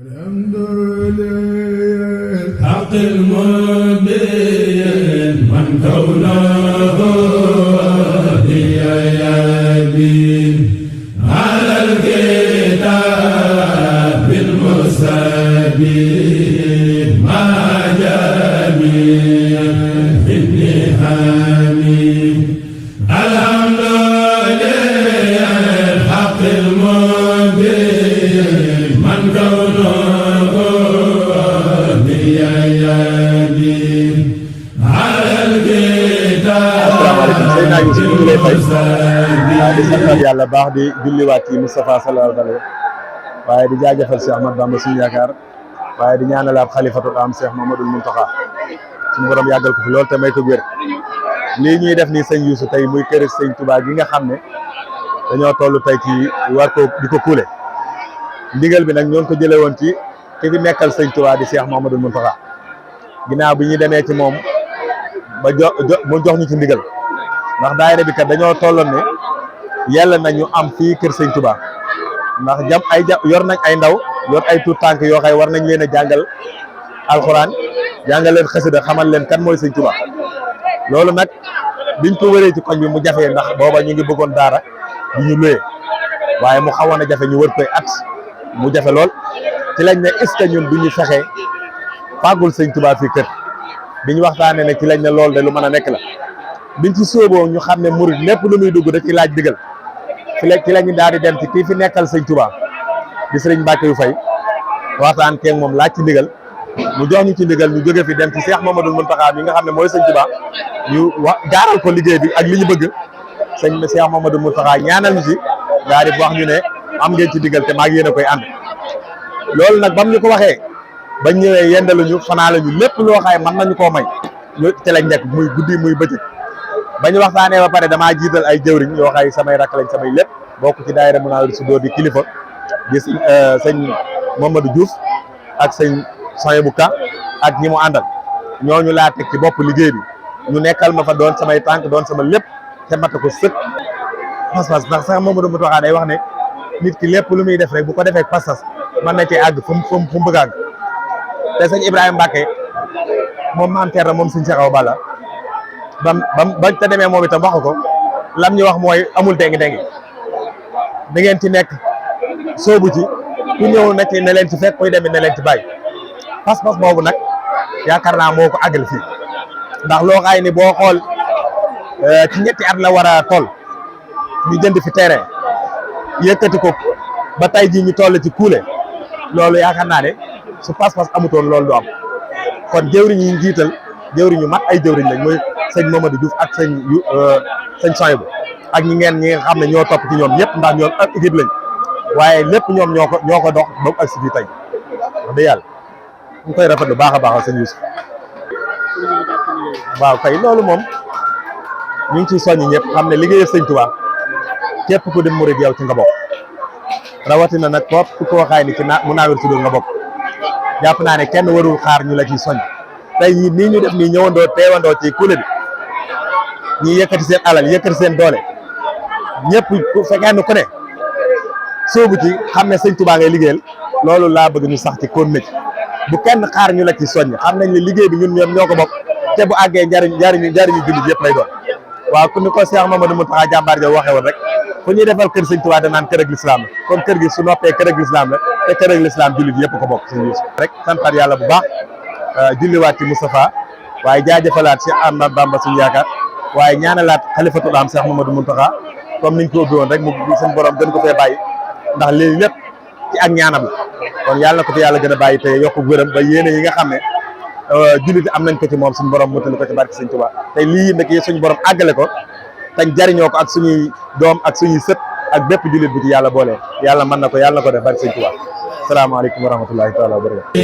الحمد للحق المبين من كونه هي يبين على الكتاب المستبين ما جميع النهامين الحمد للحق المبين من كونه هي يبين على الكتاب di santal yàlla baax di julliwaat ci Moustapha sallallahu alayhi wa sallam waaye di jaajëfal Cheikh Ahmad Bamba suñu yaakaar waaye di ñaanalaat xalifatul am Cheikh Mamadou Mountakha suñu borom yàggal ko fi lool te may ko wér lii ñuy def nii sëñ Youssou tey muy kër sëñ Touba gi nga xam ne dañoo toll tey ci war ko di ko kuule ndigal bi nag ñoo ngi ko jëlee woon ci ki fi nekkal sëñ Touba di Cheikh Mamadou Mountakha ginnaaw bi ñu demee ci moom ba mu jox ñu ci ndigal ndax daayira bi kat dañoo tolloon ne yàlla nañu am fii kër sëñ Touba ndax yor nañ ay ndaw yor ay tuut tànk yoo xay war nañ leen a jàngal alxuraan jàngal leen xasida xamal leen kan mooy sëñ Touba loolu nag biñ ko wëree ci koñ bi mu jafee ndax booba ñu ngi bëggoon daara di ñu luye waaye mu xawoon a jafe ñu wër koy at mu jafe lool ci lañ ne est-ce que ñun duñu fexe fàggul sëñ Touba fii kër biñ waxtaanee ne ci lañ ne loolu de lu mën a nekk la biñ ci sóoboo ñu xam ne murid lépp lu muy dugg da ci laaj digal ci la ñu daal di dem ci kii fi nekkal sëñ Touba di sëriñ Mbacke yu fay waxtaan keeg moom laaj ci ndigal mu jox ñu ci ndigal ñu jóge fi dem ci Cheikh Mamadou Mountakha mi nga xam ne mooy sëñ Touba ñu jaaral ko liggéey bi ak li ñu bëgg sëñ Cheikh Mamadou Mountakha ñaanal ñu ci daal di wax ñu ne am ngeen ci ndigal te maa ngi yéen a koy ànd loolu nag bam ñu ko waxee bañ ñëwee yendaluñu fanaaluñu lépp loo xaay mën nañu koo may ñu ci lañ nekk muy guddi muy bëccëg bañu waxtaanee ba pare damaa jiital ay jëwriñ yoo xay samay rakk lañ samay lépp bokk ci daayira Munawwirus Sudûr di kilifa di sëñ Mamadou Diouf ak sëñ Soyebu Ka ak ñi mu àndal ñooñu laa teg ci bopp liggéey bi ñu nekkal ma fa doon samay tànk doon sama lépp te mata ko sëkk pas-pas ndax sax Mamadou Mountakha day wax ne nit ki lépp lu muy def rek bu ko defee pas-pas mën na cee àgg fu mu bëgg a àgg te sëñ Ibrahima Mbacke moom maam Thierno moom sëñ Cheikh Awa Balla ba te demee moom itam wax ko lam ñu wax mooy amul dengi-dengi da ngeen ci nekk soobu ci ku ñëw na ci ne leen ci fekk koy demee ne leen ci bàyyi pas-pas boobu nag yaakaar naa moo ko àggal fii ndax loo xaay ni boo xool ci ñetti at la war a toll ñu jënd fi terrain yëkkati ko ba tey jii ñu toll ci kuule loolu yaakaar naa ne su pas-pas amutoon loolu du am kon jëwriñ yi jiital jëwriñ yu mat ay jëwriñ lañ mooy sëñ Mamadou Diouf ak sëñ Soyebu ak ñi nga xam ne ñoo topp ci ñoom ñëpp ndax ñoom ak équipe lañ waaye lépp ñoom ñoo ko dox ba mu agsi fii tey wax dëgg yàlla ñu koy rafetlu baax a baax sëñ Youssou waaw kay loolu moom ñu ngi ciy soññi ñëpp xam ne liggéeyal sëñ Touba képp ku dem murid yow ci nga bokk rawatina nag koop ku ko waxaay ni ci Munawwirus Sudûr nga bokk jàpp naa ne kenn warul xaar ñu la ciy soññ tey nii ñu def nii ñëwandoo teewandoo ci kuule bi ñi yëkkati seen alal yëkkati seen doole ñëpp ku fekkee ku ne soobu ci xam ne sëñ Touba ngay liggéeyal loolu laa bëgg ñu sax ci kon ci bu kenn xaar ñu la ci soññ xam nañ ne liggéey bi ñun ñoo ko bokk te bu àggee njariñu jullit yëpp lay doon waaw ku ni ko Cheikh Mamadou Mountakha jàmbaar ja waxee woon rek fu ñuy defal kër sëñ Touba danaan kër ak lislaam la kon kër gi su noppee kër ak lislaam la te kër ak lislaam jullit yëpp ko bokk sëñ Youssou rek santaat yàlla bu baax julliwaat ci Moustapha waaye jaajëfalaat Cheikh Ahmad Bamba suñu yaakaar waaye ñaanalaat xalifatul am Cheikh Mamadou Mountakha comme niñ ko ubbi woon rek mu suñu borom gën ko fee bàyyi ndax léegi lépp ci ak ñaanam la kon yàlla na ko fi yàlla gën a bàyyi te yokk gërëm ba yéene yi nga xam ne jullit am nañ ko ci moom suñu borom motali ko ci barke sëñ Touba te lii nag suñu borom àggale ko tañ jariñoo ko ak suñuy doom ak suñuy sët ak bépp jullit bu ci yàlla boole yàlla mën na ko yàlla na ko def barke sëñ Touba salaamaaleykum wa rahmatullahi taala wa barakatuh